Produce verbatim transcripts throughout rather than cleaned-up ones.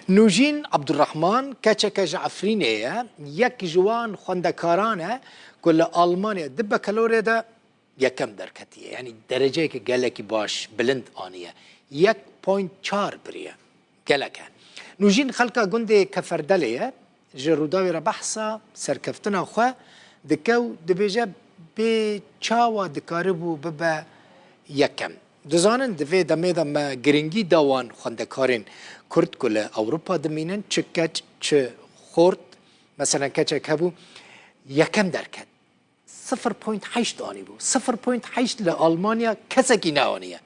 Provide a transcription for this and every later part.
Nûjîn Abdurrahman keçeke ji Efrînê ye, yek ji wan xwendekaran e ku li Almanya di bekelorê de yekem derketiye. Yanî dereceyeke gelekî baş, bilind aniye. Yek point çar biriye. Gelek e. Nûjîn xelka gundê Keferdelê ye. Ji Rûdawê re behsa serkeftina xwe dike û dibêje bê çawa dikaribû bibe yekem. Dizanin di vê demê de me giringî da wan xwendekarên Kurd ku li Ewropa dimînin, çi keç, çi xort, meselen keçek hebû, yekem derket. Sifir point heşt anîbû. Sifir point heşt li Almanya kesekî neaniye.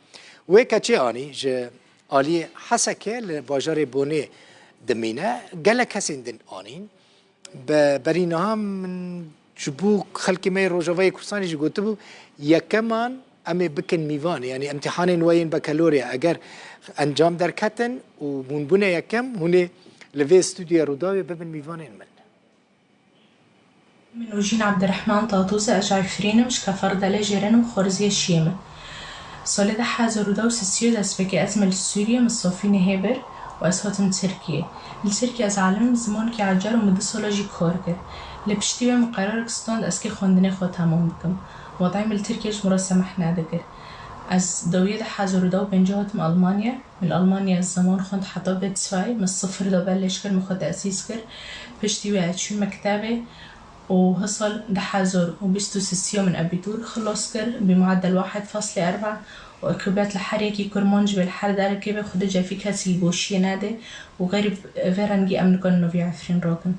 Wê keçê anî ji aliyê Hesekê li bajarê Bonê dimîne, gelek kesên din anîn. Be-, berî niha min ji bo xelkê me yê Rojavayê Kurdistanê jî gotibû, yekeman em ê bikin mîvanê, yanî îmtîhanên we yên bekelorê, eger encam derketin û hûn bûne yekem, hûn ê li vê stûdyoya Rûdawê bibin mîvanên min. Min Nûjîn Abdirehman Tatûz e, ez ji Efrîn im, ji Keferdelê jêr in û xwarziyê şiyê min. Salê du hezar û du û sê dest pê kir ez me li Sûriyê, min Safînê hê bir û ez hatim Tirkiyê. Li Tirkiyê ez alim im, zimanekî ecer û min du sala jî kar kir. Lê piştî wê min qerar stand ez kê xwendinê xwe temam bikim. Watayê min li Tirkiyê ji min re semeh nedikir. Ez dawiyê du hezar û du û pêncî hatim Almanya. Min li Almanya zeman xwend heta B zwei, min sifir da belêş kir, min xwe tesîs kir. Piştî wê ez çûm mektebê û hi sal du hezar û bîst û sê min ebîtûr xilas kir, bi muedel wahid feslê erba û ekûbet li her yekî kurmanc bê, li her derekê bê, xwedê cefî kesî boşiyê nedê û xerîb vê rengî em nikarin navî Efrîn rakin.